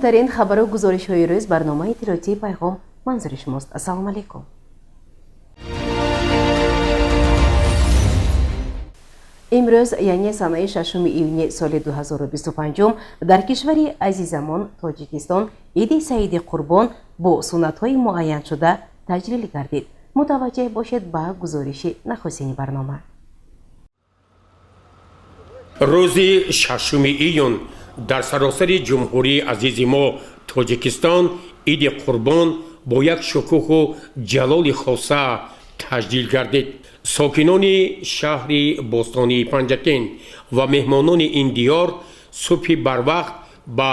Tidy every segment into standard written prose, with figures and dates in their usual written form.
Муҳимтарин хабару гузоришҳои рӯз, барномаи иттилоотии «Пайғом» манзури шумост. Ассалому алайкум. Имрӯз, яъне санаи 6 июни соли 2025, дар кишвари азизамон Тоҷикистон Иди Саиди Қурбон бо суннатҳои муайяншуда таҷлил гардид. Мутаваҷҷеҳ бошед ба гузориши нахустини барнома. Рӯзи 6 июн дар саросари ҷумҳурии азизи мо Тоҷикистон Иди Қурбон бо як шукӯҳу ҷалоли хоса таҷлил гардид. Сокинони шаҳри бостонии Панҷакент ва меҳмонони ин диёр субҳи барвақт ба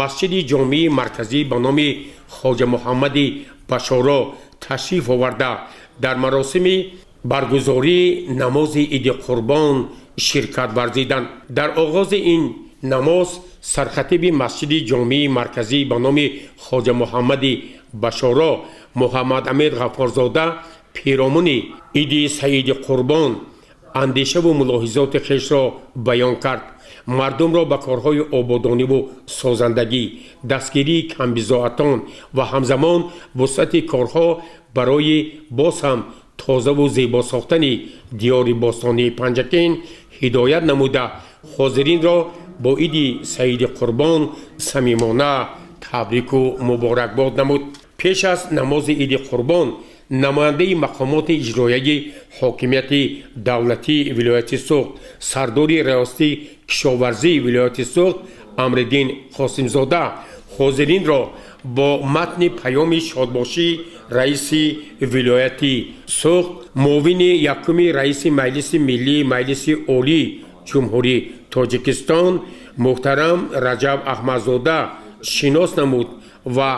масҷиди ҷомеи марказӣ ба номи Хоҷа Муҳаммади Башоро ташриф оварда, дар маросими баргузории намози Иди Қурбон ширкат варзиданд. Дар оғози ин намоз сархатиби масҷиди ҷомеи марказӣ ба номи Хоҷа Муҳаммади Башоро Муҳаммад Амир Ғаффорзода пиромуни Иди Саиди Қурбон андешаву мулоҳизоти хешро баён кард. Мардумро ба корҳои ободониву созандагӣ, дастгирии камбизоатон ва ҳамзамон вусъати корҳо барои боз ҳам тозаву зебо сохтани диёри бостонии Панҷакент ҳидоят намуда, ҳозиринро бо Иди Саиди Қурбон самимона табрику муборакбод намуд. Пеш аз намози Иди Қурбон намояндаи мақомоти иҷроияи ҳокимияти давлатии вилояти Суғд, сардори раёсати кишоварзии вилояти Суғд Амриддин Қосимзода ҳозиринро бо матни паёми шодбошии раиси вилояти Суғд, муовини якуми раиси Маҷлиси Миллии Маҷлиси Олии Ҷумҳурии Тоҷикистон муҳтарам Раҷаб Аҳмадзода шинос намуд ва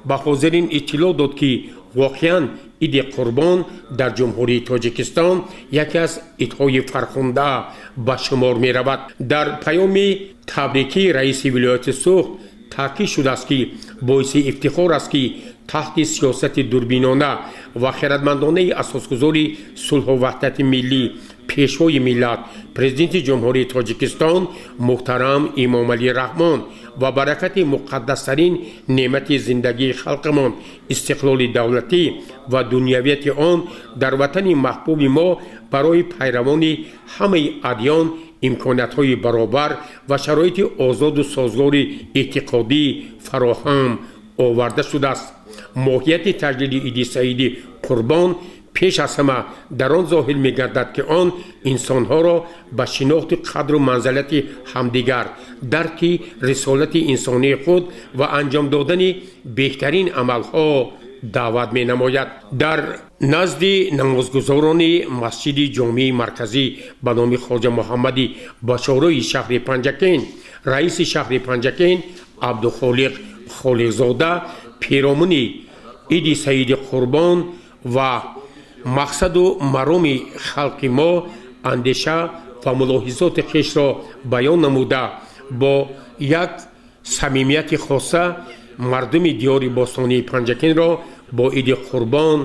ба ҳозирин иттилоъ дод, ки воқеан Иди Қурбон дар Ҷумҳурии Тоҷикистон яке аз идҳои фархунда ба шумор меравад. Дар паёми табрикии раиси вилояти Суғд таъкид шудааст, ки боиси ифтихор аст, ки таҳти сиёсати дурбинона ва хиратмандонаи асосгузори сулҳу ваҳдати миллӣ, Пешвои миллат, Президенти Ҷумҳурии Тоҷикистон муҳтарам Эмомалӣ Раҳмон ва баракати муқаддастарин неъмати зиндагии халқамон, истиқлоли давлатӣ ва дунявияти он, дар ватани маҳбуби мо барои пайравони ҳамаи адён имкониятҳои баробар ва шароити озоду созгори эътиқодӣ фароҳам оварда шудааст. Моҳияти таҷлили Иди Саиди Қурбон пеш аз ҳама дар он зоҳир мегардад, ки он инсонҳоро ба шинохти қадру манзалати ҳамдигар, дарки рисолати инсонии худ ва анҷом додани беҳтарин амалҳо даъват менамояд. Дар назди намозгузорони масҷиди ҷомеи марказӣ ба номи Хоҷа Муҳаммади Башорои шаҳри Панҷакент раиси шаҳри Панҷакент Абдухолиқ Холиқзода пиромуни Иди Саиди Қурбон ва мақсаду мароми халқи мо андеша ва мулоҳизоти хешро баён намуда, бо як самимияти хоса мардуми диёри бостонии Панҷакентро бо Иди Қурбон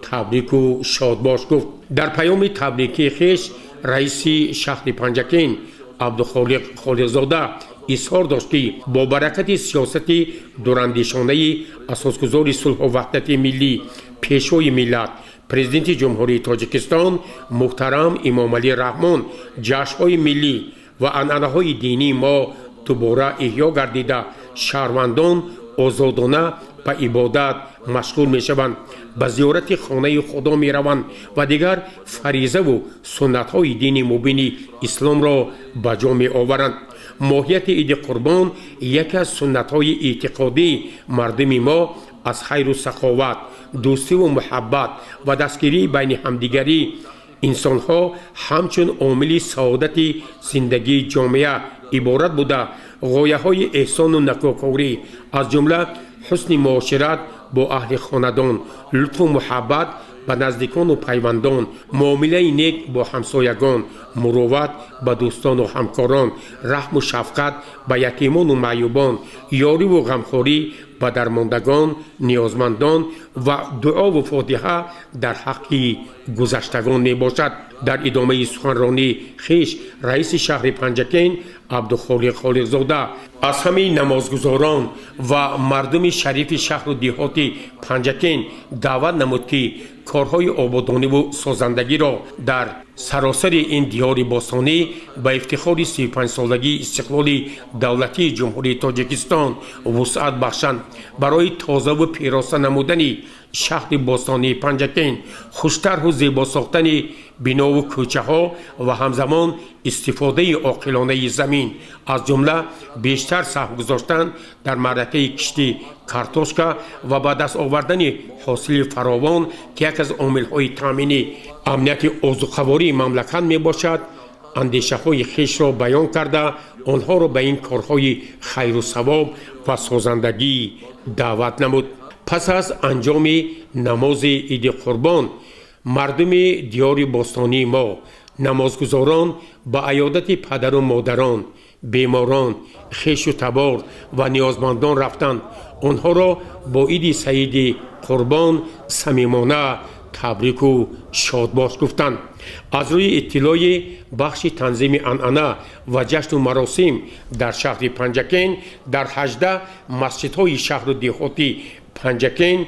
табрику шодбош гуфт. Дар паёми табрикии хеш раиси шаҳри Панҷакент Абдухолиқ Холиқзода изҳор дошт, ки бо баракати сиёсати дурандешонаи асосгузори сулҳу ваҳдати миллӣ, Пешвои миллат, Президенти Ҷумҳурии Тоҷикистон муҳтарам Эмомалӣ Раҳмон ҷашнҳои миллӣ ва анъанаҳои динии мо дубора эҳё гардида, шаҳрвандон озодона ба ибодат машғул мешаванд, ба зиёрати хонаи Худо мераванд ва дигар фаризаву суннатҳои дини мубини исломро ба ҷо меоваранд. Моҳияти Иди Қурбон яке аз суннатҳои эътиқодии мардуми мо аз хайру саховат, дӯстиву муҳаббат ва дастгирии байни ҳамдигарӣ инсонҳо ҳамчун омили саодати зиндагии ҷомеа иборат буда, ғояҳои эҳсону накӯкорӣ, аз ҷумла ҳусни муошират бо аҳли хонадон, лутфу муҳаббат ба наздикону пайвандон, муомилаи нек бо ҳамсоягон, мурувват ба дӯстону ҳамкорон, раҳму шафқат ба ятимону маъюбон, ёриву ғамхорӣ ба дармондагон, ниёзмандон ва дуову фотиҳа дар ҳаққи гузаштагон мебошад. Дар идомаи суханронии хеш раиси шаҳри Панҷакент Абдухолиқ Холиқзода аз ҳамаи намозгузорон ва мардуми шарифи шаҳру деҳоти Панҷакент даъват намуд, ки корҳои ободониву созандагиро дар саросари ин диёри бостонӣ ба ифтихори 35-солагии истиқлоли давлатии Ҷумҳурии Тоҷикистон вусъат бахшанд, барои тозаву пироста намудани шаҳри бостонии Панҷакент, хуштарҳу зебо сохтани бинову кӯчаҳо ва ҳамзамон истифодаи оқилонаи замин, аз ҷумла бештар саҳм гузоштан дар маъракаи кишти картошка ва ба даст овардани ҳосили фаровон, ки яке аз омилҳои таъмини амнияти озуқавории мамлакат мебошад, андешаҳои хешро баён карда, онҳоро ба ин корҳои хайру савоб ва созандагӣ даъват намуд. Пас аз анҷоми намози Иди Қурбон мардуми диёри бостонии мо, намозгузорон, ба аёдати падару модарон, беморон, хешу табор ва ниёзмандон рафтанд, онҳоро бо Иди Саиди Қурбон самимона табрику шодбош гуфтанд. Аз рӯи иттилои бахши танзими анъана ва ҷашну маросим дар шаҳри Панҷакент, дар 18 масҷидҳои шаҳру деҳоти Панҷакент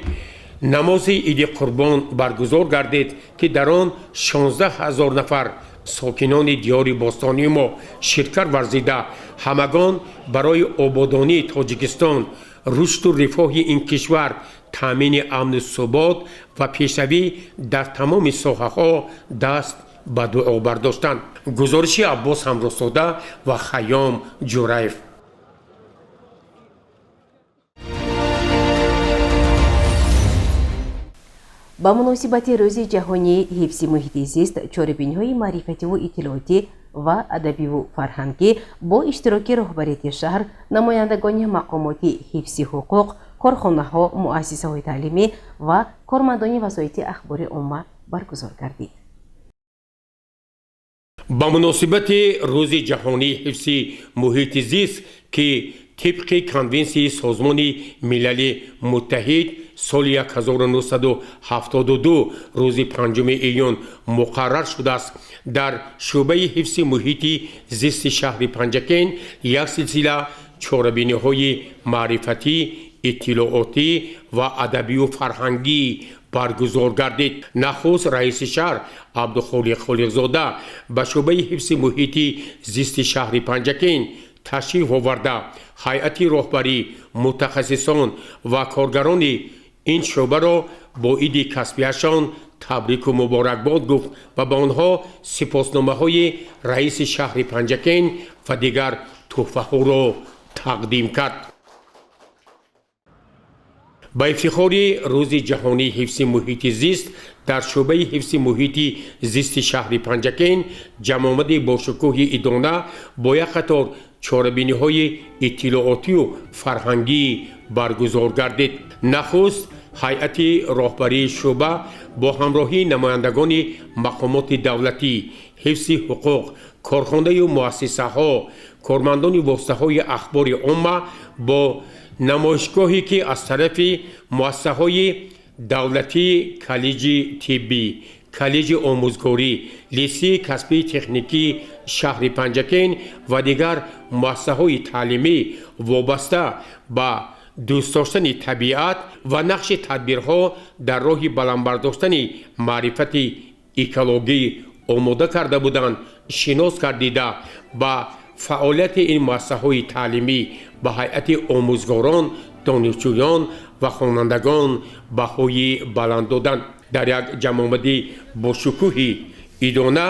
намози Иди Қурбон баргузор гардид, ки дар он 16 ҳазор нафар сокинони диёри бостонии мо ширкат варзида, ҳамагон барои ободонии Тоҷикистон, рушду рифоҳи ин кишвар, таъмини амну субот ва пешравӣ дар тамоми соҳаҳо даст ба дуо бардоштанд. Гузориши Аббос Ҳамроҳзода ва Хайём Ҷураев. Ба муносибати Рӯзи ҷаҳонии ҳифзи муҳити зист чорабиниҳои маърифативу иттилоотӣ ва адабиву фарҳангӣ бо иштироки роҳбарияти шаҳр, намояндагони мақомоти ҳифзи ҳуқуқ, корхонаҳо, муассисаҳои таълимӣ ва кормандони васоити ахбори омма баргузор гардид. Ба муносибати Рӯзи ҷаҳонии ҳифзи муҳити зист, ки тибқи Конвенсияи Созмони Милали Муттаҳид соли 1972 рӯзи 5 июн муқаррар шудааст, дар шӯъбаи ҳифзи муҳити зисти шаҳри Панҷакент як силсила чорабиниҳои маърифатӣ, иттилоотӣ ва адабию фарҳангӣ баргузор гардид. Нахуст раиси шаҳр Абдухолиқ Холиқзода ба шӯъбаи ҳифзи муҳити зисти шаҳри Панҷакент ташриф оварда, ҳайати роҳбарӣ, мутахассисон ва коргарони ин шӯъбаро бо иди касбияшон табрику муборакбод гуфт ва ба онҳо сипосномаҳои раиси шаҳри Панҷакент ва дигар тӯҳфаҳоро тақдим кард. Ба ифтихори Рӯзи ҷаҳонии ҳифзи муҳити зист дар шӯъбаи ҳифзи муҳити зисти шаҳри Панҷакент ҷамъомади бошукӯҳи идона бо як қатор чорабиниҳои иттилоотию фарҳангӣ баргузор гардид. Нахуст ҳайати роҳбарии шӯъба бо ҳамроҳии намояндагони мақомоти давлатӣ, ҳифзи ҳуқуқ, корхонаю муассисаҳо, кормандони воситаҳои ахбори омма бо намоишгоҳе, ки аз тарафи муассисаҳои давлатии коллеҷи тиббӣ, коллеҷи омӯзгорӣ, литсейи касбии техникии шаҳри Панҷакент ва дигар муассисаҳои таълимӣ вобаста ба дӯст доштани табиат ва нақши тадбирҳо дар роҳи баландбардоштани маърифати экологӣ омода карда буданд, шинос гардида, ба фаъолияти ин муассисаҳои таълимӣ ба ҳайати омӯзгорон, донишҷӯён ва хонандагон баҳои баланд доданд. Дар як ҷамъомадӣ бошукӯҳи идона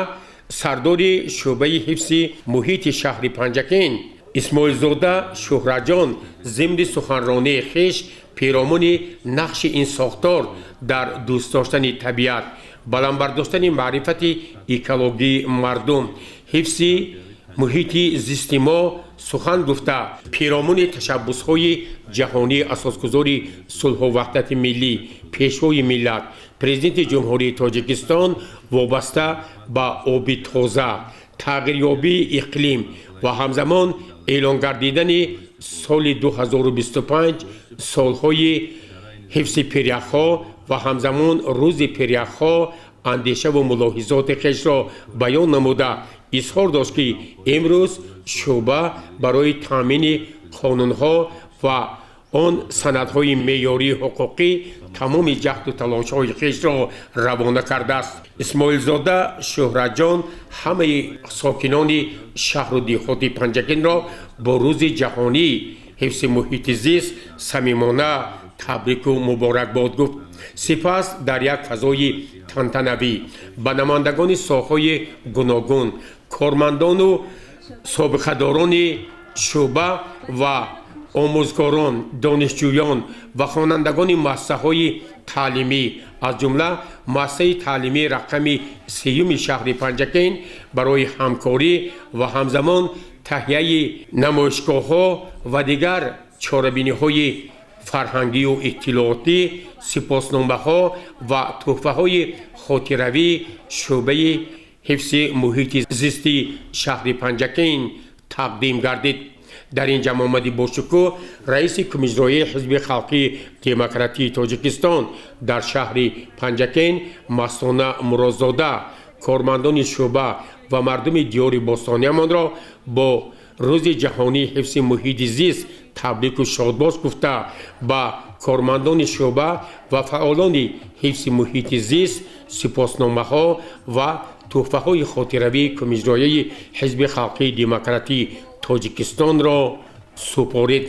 сардори шӯъбаи ҳифзи муҳити шаҳри Панҷакент Исмоилзода Шӯҳраҷон зимни суханронии хеш пиромуни нақши ин сохтор дар дӯст доштани табиат, баландбардоштани маърифати экологии мардум, ҳифзи муҳити зисти мо сухан гуфта, пиромуни ташаббусҳои ҷаҳонии асосгузори сулҳу ваҳдати миллӣ, Пешвои миллат, Президенти Ҷумҳурии Тоҷикистон вобаста ба оби тоза, тағйирёбии иқлим ва ҳамзамон эълон гардидани соли 2025 солҳои ҳифзи пиряхҳо ва ҳамзамон рӯзи пиряхҳо андешаву мулоҳизоти хешро баён намуда, изҳор дошт, ки имрӯз шӯъба барои таъмини қонунҳо ва он санадҳои меъёрии ҳуқуқӣ тамоми ҷаҳду талошҳои хешро равона кардааст. Исмоилзода Шӯҳратҷон ҳамаи сокинони шаҳру деҳоти Панҷакентро бо Рӯзи ҷаҳонии ҳифзи муҳити зист самимона табрику муборакбод гуфт. Сипас дар як фазои тантанавӣ ба намояндагони соҳаҳои гуногун, кормандону собиқадорони шӯъба ва омӯзгорон, донишҷӯён ва хонандагони муассисаҳои таълимӣ, аз ҷумла муассисаи таълимии рақами сеюми шаҳри Панҷакент, барои ҳамкорӣ ва ҳамзамон таҳияи намоишгоҳҳо ва дигар чорабиниҳои фарҳангию иттилоотӣ сипосномаҳо ва тӯҳфаҳои хотиравии шӯъбаи ҳифзи муҳити зисти шаҳри Панҷакент тақдим гардид. Дар ин ҷамъомади бошукӯҳ раиси Кумиҷроии Ҳизби халқии демократии Тоҷикистон дар шаҳри Панҷакент Мастона Муродзода кормандони шӯъба ва мардуми диёри бостониямонро бо Рӯзи ҷаҳонии ҳифзи муҳити зист табрику шодбош гуфта, ба кормандони шӯъба ва фаъолони ҳифзи муҳити зист сипосномаҳо ва тӯҳфаҳои хотиравии Кумиҷроияи Ҳизби халқии демократии Тоҷикистонро супорид.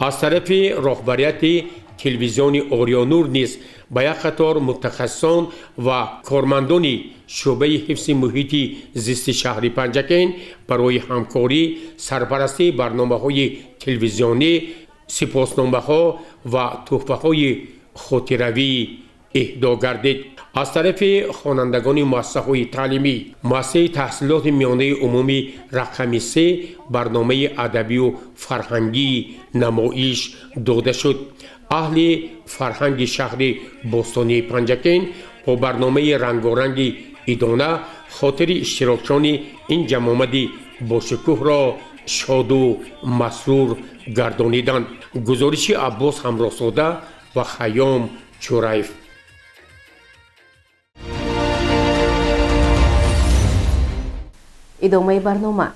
Аз тарафи роҳбарияти телевизиони Ориёнур низ ба як қатор мутахассисон ва кормандони шӯъбаи ҳифзи муҳити зисти шаҳри Панҷакент барои ҳамкорӣ, сарпарастии барномаҳои телевизионӣ сипосномаҳо ва тӯҳфаҳои хотиравӣ иҳдо гардид. Аз тарафи хонандагони муассисаҳои таълимӣ, муассисаи таҳсилоти миёнаи умумӣ рақами се барномаи адабию фарҳангӣ намоиш дода шуд. Аҳли фарҳанги шаҳри бостонии Панҷакент бо барномаи рангоранги идона хотири иштирокчиёни ин ҷамъомади бошукӯҳро шоду масрур гардониданд. Гузориши Аббос Ҳамроҳзода ва Хайём Чӯраев. Идомаи барнома.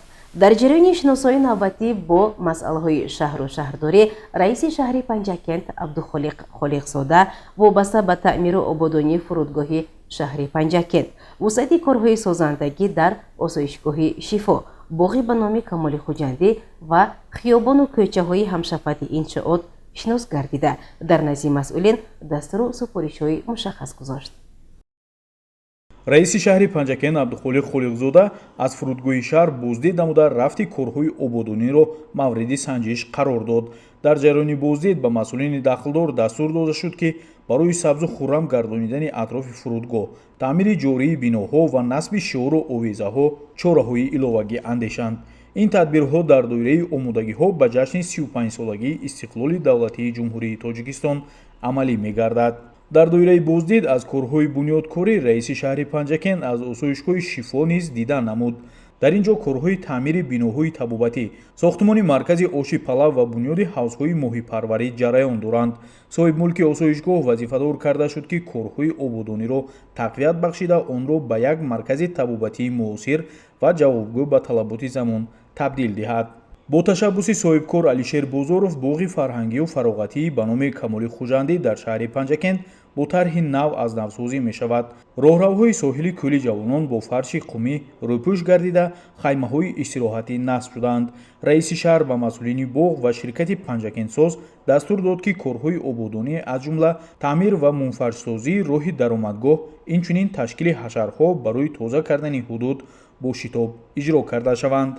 Дар ҷараёни шиносоии навбатӣ бо масъалаҳои шаҳру шаҳрдорӣ раиси шаҳри Панҷакент Абдухолиқ Холиқзода вобаста ба таъмиру ободонии фурудгоҳи шаҳри Панҷакент, вусъати корҳои созандагӣ дар осоишгоҳи Шифо, боғи ба номи Камоли Хуҷандӣ ва хиёбону кӯчаҳои ҳамшафати иншоот шинос гардида, дар назди масъулин дастуру супоришҳои мушаххас гузошт. Раиси шаҳри Панҷакент Абдухолиқ Холиқзода аз фурудгоҳи шаҳр боздид намуда, рафти корҳои ободониро мавриди санҷиш қарор дод. Дар ҷараёни боздид ба масъулини дахлдор дастур дода шуд, ки барои сабзу хуррам гардонидани атрофи фурудгоҳ, таъмири ҷории биноҳо ва насби шиору овезаҳо чораҳои иловагӣ андешанд. Ин тадбирҳо дар доираи омодагиҳо ба ҷашни 35-солагии истиқлоли давлатии Ҷумҳурии Тоҷикистон амалӣ мегардад. Дар доираи боздид аз корҳои бунёдкорӣ раиси шаҳри Панҷакент аз осоишгоҳи Шифо низ дида намуд. Дар ин ҷо корҳои таъмири биноҳои табобатӣ, сохтмони маркази оши палав ва бунёди ҳавзҳои моҳипарварӣ ҷараён доранд. Соҳибмулки осоишгоҳ вазифадор карда шуд, ки корҳои ободониро тақвият бахшида, онро ба як маркази табобатии муосир ва ҷавобгӯ ба талаботи замон табдил диҳад. Бо ташаббуси соҳибкор Алишер Бозоров боғи фарҳангию фароғатии ба номи Камоли Хуҷандӣ дар шаҳри Панҷакент бо тарҳи нав аз навсозӣ мешавад. Роҳравҳои соҳили кӯли Ҷавонон бо фарши қумӣ рӯпӯш гардида, хаймаҳои истироҳатӣ насб шуданд. Раиси шаҳр ба масъулини боғ ва ширкати Панҷакентсоз дастур дод, ки корҳои ободонӣ, аз ҷумла таъмир ва мунфаршсозии роҳи даромадгоҳ, инчунин ташкили ҳашарҳо барои тоза кардани ҳудуд бо шитоб иҷро карда шаванд.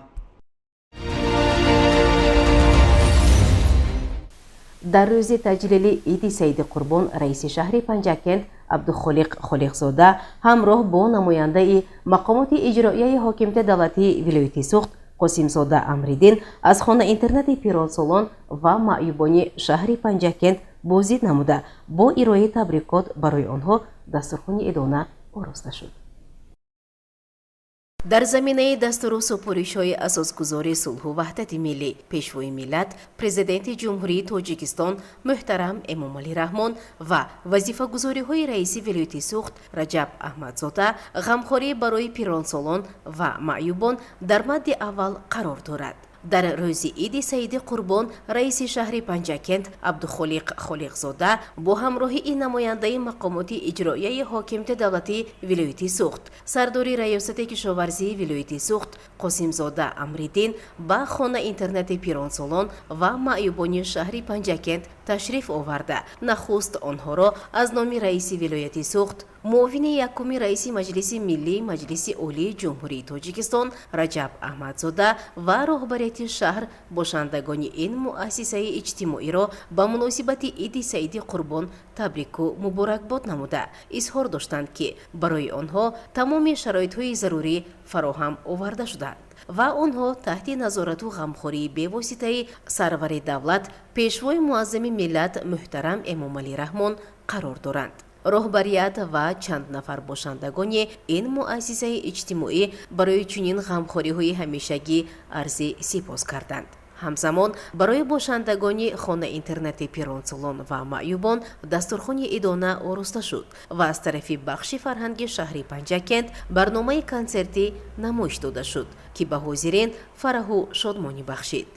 Дар рӯзи таҷлили Иди Саиди Қурбон раиси шаҳри Панҷакент Абдухолиқ Холиқзода ҳамроҳ бо намояндаи мақомоти иҷроияи ҳокимияти давлатии вилояти Суғд Қосимзода Амриддин аз хона-интернати пиронсолон ва маъюбони шаҳри Панҷакент Боздид намуда, бо ироаи табрикот барои онҳо дастурхони идона ороста шуд. Дар заминаи дастуру супоришҳои асосгузори сулҳу ваҳдати миллӣ, Пешвои миллат, Президенти Ҷумҳурии Тоҷикистон муҳтарам Эмомалӣ Раҳмон ва вазифагузориҳои раиси вилояти Суғд Раҷаб Аҳмадзода, ғамхорӣ барои пиронсолон ва маъюбон дар мадди аввал қарор дорад. Дар рӯзи Иди Саиди Қурбон раиси шаҳри Панҷакент Абдухолиқ Холиқзода бо ҳамроҳии намояндаи мақомоти иҷроияи ҳокимияти давлатии вилояти Суғд, сардори раёсати кишоварзии вилояти Суғд Қосимзода Амриддин ба хона интернати пиронсолон ва маъюбони шаҳри Панҷакент ташриф оварда, нахуст онҳоро аз номи раиси вилояти Суғд, муовини якуми раиси Маҷлиси Миллии Маҷлиси Олии Ҷумҳурии Тоҷикистон Раҷаб Аҳмадзода ва роҳбарияти шаҳр бошандагони ин муассисаи иҷтимоиро ба муносибати Иди Саиди Қурбон табрику муборакбод намуда, изҳор доштанд, ки барои онҳо тамоми шароитҳои зарурӣ фароҳам оварда шуданд ва онҳо таҳти назорату ғамхории бевоситаи сарвари давлат, Пешвои муаззами миллат муҳтарам Эмомалӣ Раҳмон қарор доранд. Роҳбарият ва чанд нафар бошандагони ин муассисаи иҷтимоӣ барои чунин ғамхориҳои ҳамешагӣ арзи сипос карданд. Ҳамзамон барои бошандагони хона-интернати пиронсолон ва маъюбон дастурхони идона ороста шуд ва аз тарафи бахши фарҳанги шаҳри Панҷакент барномаи консертӣ намоиш дода шуд, ки ба ҳозирин фараҳу шодмонӣ бахшид.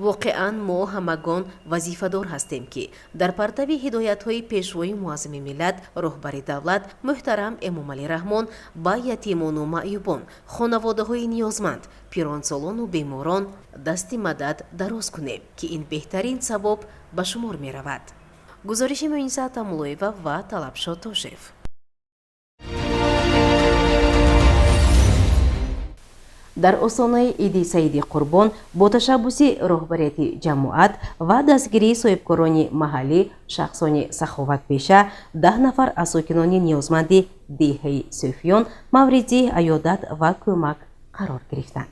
Воқеан, мо ҳамагон вазифадор ҳастем, ки дар партави ҳидоятҳои Пешвои муаззами миллат, роҳбари давлат муҳтарам Эмомалӣ Раҳмон ба ятимону маъюбон, хонаводаҳои ниёзманд, пиронсолону беморон дасти мадад дароз кунем, ки ин беҳтарин савоб ба шумор меравад. Гузориши Муниса Тамулоева ва Талабшо Тошев. Дар остонаи Иди Саиди Қурбон бо ташаббуси роҳбарияти ҷамоат ва дастгирии соҳибкорони маҳаллӣ, шахсони саховатпеша, 10 нафар аз сокинони ниёзманди деҳаи Сӯфиён мавриди аёдат ва кӯмак қарор гирифтанд.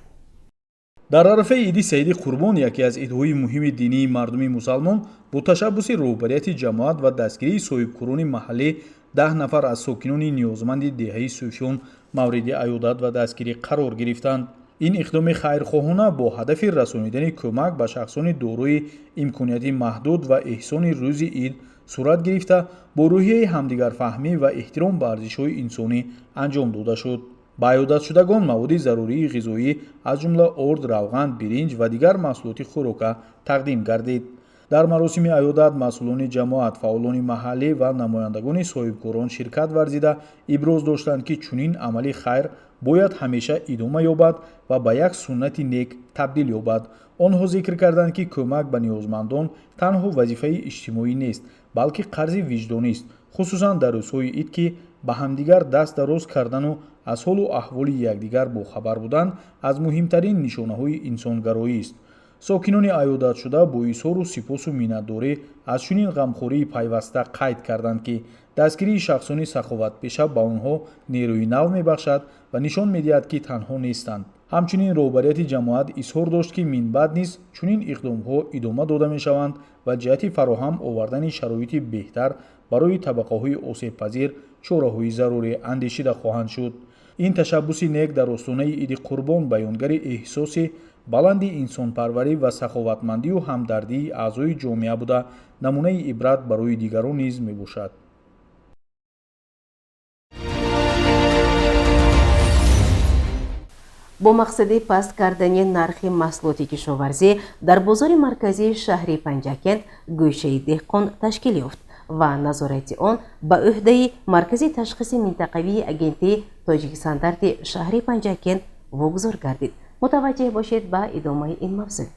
Дар арафаи Иди Саиди Қурбон, яке аз идҳои муҳими динии мардуми мусалмон, бо ташаббуси роҳбарияти ҷамоат ва дастгирии соҳибкорони маҳаллӣ 10 нафар аз сокинони ниёзманди деҳаи Сӯфиён мавриди аёдат ва дастгирӣ қарор гирифтанд. Ин иқдоми хайрхоҳона бо ҳадафи расонидани кӯмак ба шахсони дорои имконияти маҳдуд ва эҳсони рӯзи ид сурат гирифта, бо рӯҳияи ҳамдигарфаҳмӣ ва эҳтиром ба арзишҳои инсонӣ анҷом дода шуд. Ба аёдатшудагон маводи зарурии ғизоӣ, аз ҷумла орд, равған, биринҷ ва дигар маҳсулоти хӯрока тақдим гардид. Дар маросими аёдат масъулони ҷамоат, фаъолони маҳаллӣ ва намояндагони соҳибкорон ширкат варзида, иброз доштанд, ки чунин амали хайр бояд ҳамеша идома ёбад ва ба як суннати нек табдил ёбад. Онҳо зикр карданд, ки кӯмак ба ниёзмандон танҳо вазифаи иҷтимоӣ нест, балки қарзи виҷдонист, хусусан дар рӯзҳои ид, ки ба ҳамдигар даст дароз кардану аз ҳолу аҳволи якдигар бохабар будан аз муҳимтарин нишонаҳои инсонгароист. Сокинони аёдатшуда бо изҳору сипосу миннатдорӣ аз чунин ғамхории пайваста қайд карданд, ки дастгирии шахсони саховатпеша ба онҳо нерӯи нав мебахшад ва нишон медиҳад, ки танҳо нестанд. Ҳамчунин роҳбарияти ҷамоат изҳор дошт, ки минбаъд низ чунин иқдомҳо идома дода мешаванд ва ҷиҳати фароҳам овардани шароити беҳтар барои табақаҳои осебпазир чораҳои зарурӣ андешида хоҳанд шуд. Ин ташаббуси нек дар остонаи Иди Қурбон баёнгари эҳсоси баланди инсонпарварӣ ва саховатмандию ҳамдардии аъзои ҷомеа буда, намунаи ибрат барои дигарон низ мебошад. Бо мақсади паст кардани нархи маҳсулоти кишоварзӣ дар бозори марказии шаҳри Панҷакент гӯшаи деҳқон ташкил ёфт ва назорати он ба ӯҳдаи Маркази ташхиси минтақавии Агентии Тоҷикстандарти шаҳри Панҷакент вогузор гардид. Мутаваҷҷеҳ бошед ба идомаи ин мавзӯъ.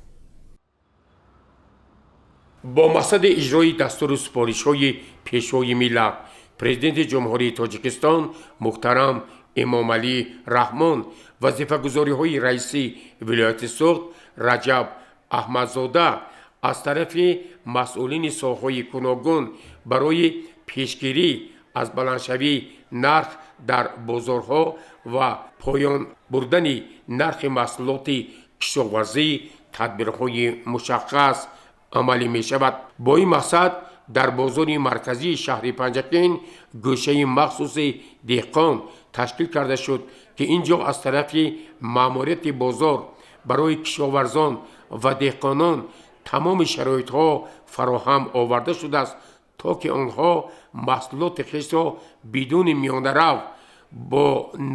Бо мақсади иҷрои дастуру супоришҳои Пешвои миллат, Президенти Ҷумҳурии Тоҷикистон муҳтарам Эмомалӣ Раҳмон, вазифагузориҳои раиси вилояти Суғд Раҷаб Аҳмадзода аз тарафи масъулини соҳаҳои гуногун барои пешгирӣ аз баландшавии нарх дар бозорҳо ва поён бурдани нархи маҳсулоти кишоварзӣ тадбирҳои мушаххас амалӣ мешавад. Бо ин мақсад Дар бозори марказии шаҳри Панҷакент гӯшаи махсуси деҳқон ташкил карда шуд, ки ин ҷо аз тарафи маъмурияти бозор барои кишоварзон ва деҳқонон тамоми шароитҳо фароҳам оварда шудааст, то ки онҳо маҳсулоти хешро бидуни миёнарав бо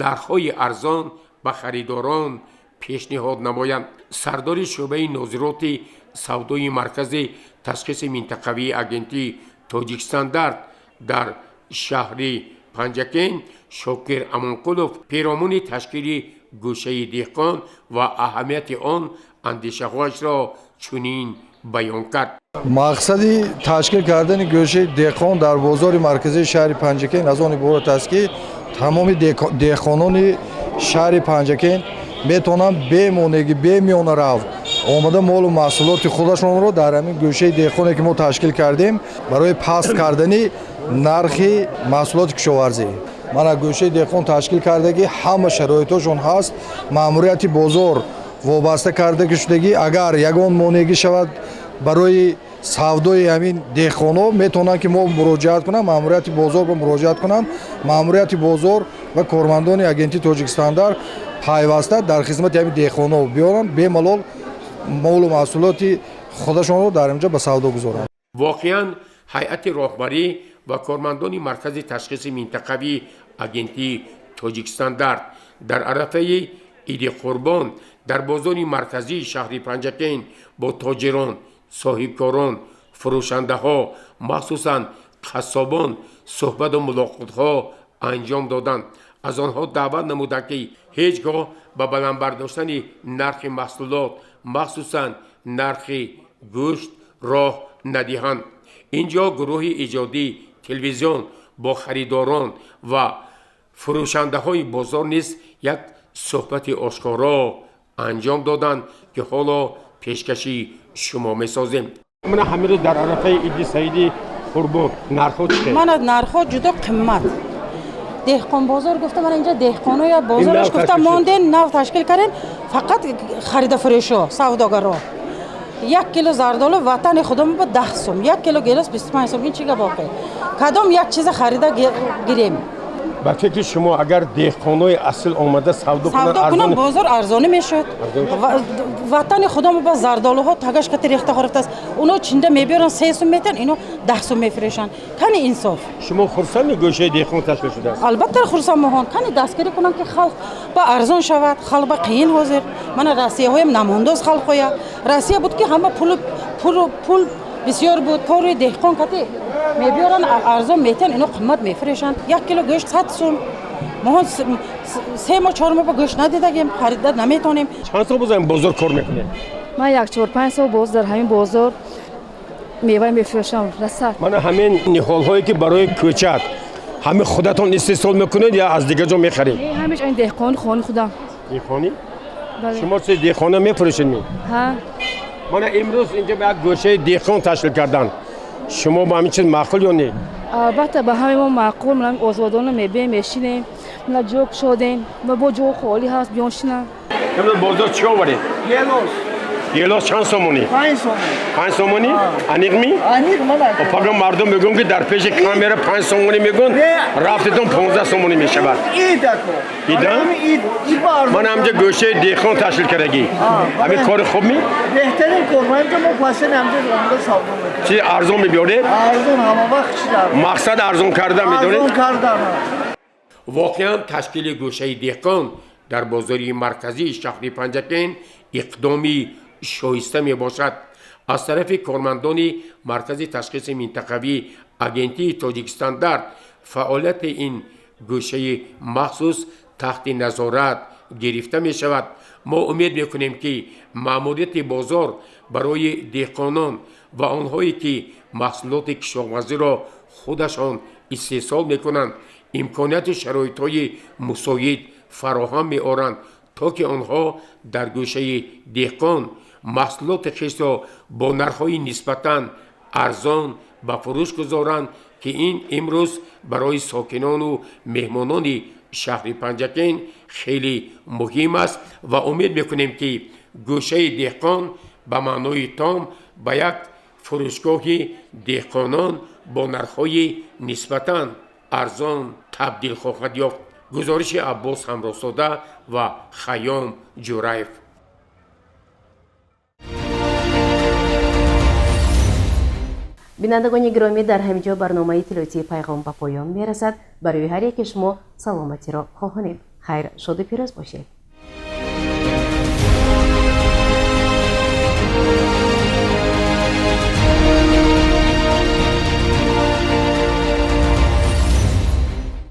нархҳои арзон ба харидорон пешниҳод намоянд. Сардори шӯъбаи нозироти савдои маркази ташхиси минтақавии агентии Тоҷикстандарт дар шаҳри Панҷакент Шокир Амонқулов перомуни ташкили гӯшаи деҳқон ва аҳамияти он андешаҳояшро чунин баён кард. Мақсади ташкил кардани гӯшаи деҳқон дар бозори марказии шаҳри Панҷакент аз он иборат аст, ки тамоми деҳқонони шаҳри Панҷакент метавонанд бемонеъӣ, бемиёнарав омада молу маҳсулоти худашонро дар ҳамин гӯшаи деҳқоне, ки мо ташкил кардем, барои паст кардани нархи маҳсулоти кишоварзӣ. Мана, гӯшаи деҳқон ташкил кардагӣ, ҳама шароитошон ҳаст. Маъмурияти бозор вобаста карда шудагӣ, агар ягон монеъгӣ шавад барои савдои ҳамин деҳқонҳо, метавонанд ки мо муроҷиат кунанд, маъмурияти бозор ба муроҷиат кунанд. Маъмурияти бозор ва кормандони агентии Тоҷикстандарт пайваста дар хизмати ҳамин деҳқонҳо биёранд, бемалол молу маҳсулоти худашонро дар инҷо ба савдо гузоранд. Воқеан, ҳайати роҳбарӣ ва кормандони маркази ташхиси минтақавии агентии Тоҷикстандарт дар арафаи Иди Қурбон дар бозори марказии шаҳри Панҷакент бо тоҷирон, соҳибкорон, фурӯшандаҳо, махсусан қассобон суҳбату мулоқотҳо анҷом доданд. Аз онҳо даъват намуданд, ки ҳеҷ гоҳ ба баланд бардоштани нархи маҳсулот, махсусан нархи гӯшт, роҳ надиҳанд. Ин ҷо гурӯҳи иҷодии телевизион бо харидорон ва фурӯшандаҳои бозор низ як суҳбати ошкоро анҷом доданд, ки ҳоло пешкаши шумо месозем. Мана, ҳамин дар арафаи Иди Саиди Қурбон нархҳо чӣ хел? Мана, нархҳо ҷудо қиммат. Деҳқонбозор гуфта, мана инҷа деҳқоноя бозораш гуфта монден, нав ташкил кардем, фақат харида фурӯшо, савдогаро. 1 кило зардолу ватани худомо ба 10 сум, 1 кило гелос 25 сум. Ин чӣ гап охе? Кадом як чиза харида гирем? Ба фикри шумо, агар деҳқонои асил омада савдо кунанд, бозор арзонӣ мешуд. Ватани худомо ба зардолуҳо тагаш кати рехта хӯрафтааст. Оно чинда мебиёранд, 3 сум метиҳанд, ино 10 сум мефурӯшанд. Кани инсоф? Шумо хурсанди, гӯшаи деҳқон ташкил шудааст? Албатта, хурсанд. Моҳон кани дастгирӣ кунанд, ки халқ ба арзон шавад. Халқ ба қиин ҳозир. Мана, россияҳоям намондоз халқҳоя. Россия буд, ки ҳама пул бисёр буд. Кори деҳқон кати мебиёранд, арзон метиҳанд, ино қиммат мефурӯшанд. 1 кило гӯшт 100 сум. Моҳон 3 моҳ, 4 моҳ ба гӯшт надидагем, харида наметавонем. Чанд сол боз ин бозор кор мекунед? Ман як 4-5 сол боз дар ҳамин бозор мева мефурӯшам, расад. Мана, ҳамин ниҳолҳое, ки барои кӯчат, ҳамин худатон истеҳсол мекунед ё аз дигар ҷо мехаред? Ҳамеш ин деҳқони хони худам. Деҳқонӣ? Шумо чи деҳқона мефурӯшед ми? Ҳа. Мана, имрӯз инҷо ба як гӯшаи деҳқон ташкил карданд. Шумо ба ҳамин чиз маъқул ё не? Албатта, ба ҳамаи мо маъқул. Мана, озодона мебием, мешинем, мана, ҷо кушодем ва бо ҷо холӣ ҳаст, биён шинам. Имрӯз бозор чӣ оваред? Гелос. Гелос чанд сомонӣ? 5 сомон. 5 сомонӣ? Аниқми? Аниқ, мана. Пага мардум мегӯям, ки дар пеши камера 5 сомонӣ мегӯн, рафтетон 15 сомонӣ мешавад. Идако. Ида? Ид. Ид ба арзон. Ман ҳамҷа гӯшаи деҳқон ташкил кардагӣ, ҳамин кори хуб ми? Беҳтарин кор. Ма инҷа мо пасен ҳамҷа омада савдо мекунем. Чи арзон мебиёред? Арзон, ҳама вақт чи дар. Мақсад арзон кардан медонед? Арзон кардан. Воқеан, ташкили гӯшаи деҳқон дар бозори марказии шаҳри Панҷакент иқдоми шоиста мебошад. Аз тарафи кормандони маркази ташхиси минтақавии агентии Тоҷикстандарт фаъолияти ин гӯшаи махсус таҳти назорат гирифта мешавад. Мо умед мекунем, ки маъмурияти бозор барои деҳқонон ва онҳое, ки маҳсулоти кишоварзиро худашон истеҳсол мекунанд, имконияти шароитҳои мусоид фароҳам меоранд, то ки онҳо дар гӯшаи деҳқон маҳсулоти хешро бо нархҳои нисбатан арзон ба фурӯш гузоранд, ки ин имрӯз барои сокинону меҳмонони шаҳри Панҷакент хеле муҳим аст. Ва умед мекунем, ки гӯшаи деҳқон ба маънои том ба як Фурӯшгоҳи деҳқонон бо нархҳои нисбатан арзон табдил хоҳад ёфт. Гузориши Аббос Ҳамроҳзода ва Хайём Ҷураев. Бинандагони гиромӣ, дар ҳамин ҷо барномаи иттилоотии Пайғом ба поён мерасад. Барои ҳар яке шумо саломатиро хоҳонем. Хайр, шоду пирӯз бошед.